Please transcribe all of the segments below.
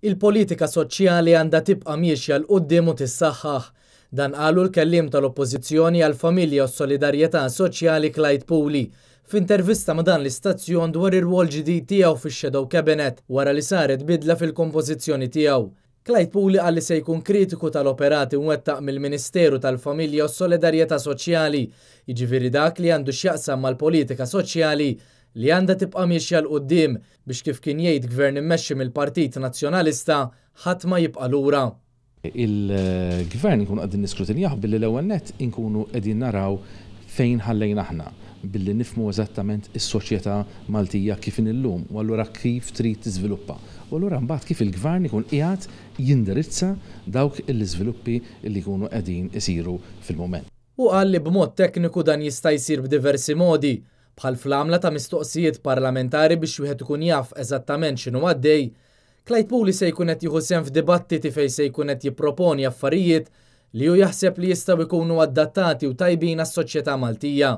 Il-politika soċjali għandha tibqa' miexja 'l quddiem u tissaħħaħ. Dan qalu l-kelliem tal-Oppożizzjoni għall-Familja u s-Solidarjetà Soċjali Clyde Puli f'intervista ma' dan l-istazzjon dwar ir-rwol ġdid tiegħu fix-Shadow Cabinet wara li saret bidla fil-kompożizzjoni tiegħu. Clyde Puli qal li se jkun kritiku tal-operat imwettaq mill-Ministeru tal-Familja u s-Solidarjetà Soċjali, jiġifieri dak li għandu x'jaqsam mal-politika soċjali li għandha tibqa' miexja 'l quddiem biex kif kien jgħid Gvern immexxi mill-Partit Nazzjonalista ħadd ma jibqa' lura. Il-Gvern inkunu qegħdin niskrutinjah billi l-ewwel nett inkunu qegħdin naraw fejn ħallejna aħna, billi nifhmu eżattament is-soċjetà Maltija kif inhi llum u allura kif trid tiżviluppa. U allura mbagħad kif il-Gvern ikun qiegħed jindirizza dawk l-iżviluppi li jkunu qegħdin isiru fil-mument. Hu qal li b'mod tekniku dan jista' jsir b'diversi modi, bħal fl-għamla ta' mistoqsijiet parlamentari biex wieħed ikun jaf eżattament x'inhu għaddej. Clyde Puli se jkun qed jieħu sehem f'dibattiti fejn se jkun qed jipproponi affarijiet li hu jaħseb li jistgħu jkunu adattati u tajbin għas-soċjetà Maltija.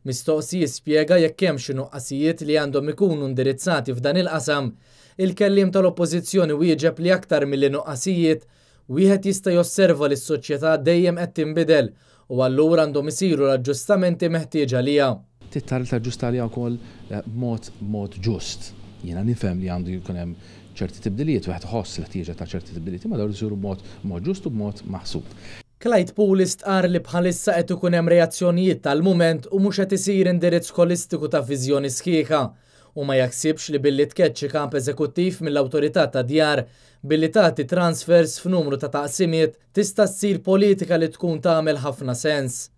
Mistoqsi jispjega jekk hemm xi nuqqasijiet li għandhom ikunu indirizzati f'dan il-qasam, il-kelliem tal-Oppożizzjoni wieġeb li aktar milli nuqqasijiet, wieħed jista' josserva li s-soċjetà dejjem qed tinbidel u allura għandhom isiru l-aġġustamenti meħtieġa għaliha. Trid tara li taġġusta għaliha wkoll b'mod b'mod ġust. Jiena nifhem li għandu jkun hemm ċerti tibdiliet, wieħed iħoss l-ħtieġa ta' ċerti tibdiliet, imma dawn isiru b'mod b'mod ġust u b'mod maħsub. Clyde Puli stqarr li bħalissa qed ikun hemm reazzjonijiet tal-mument u mhux qed isir indirizz ħolistiku ta' viżjoni sħiħa. Hu ma jaħsibx li billi tkeċċi kap eżekuttiv mill-Awtorità tad-Djar billi tagħti transfers f'numru ta' taqsimiet tista' ssir politika li tkun tagħmel ħafna sens.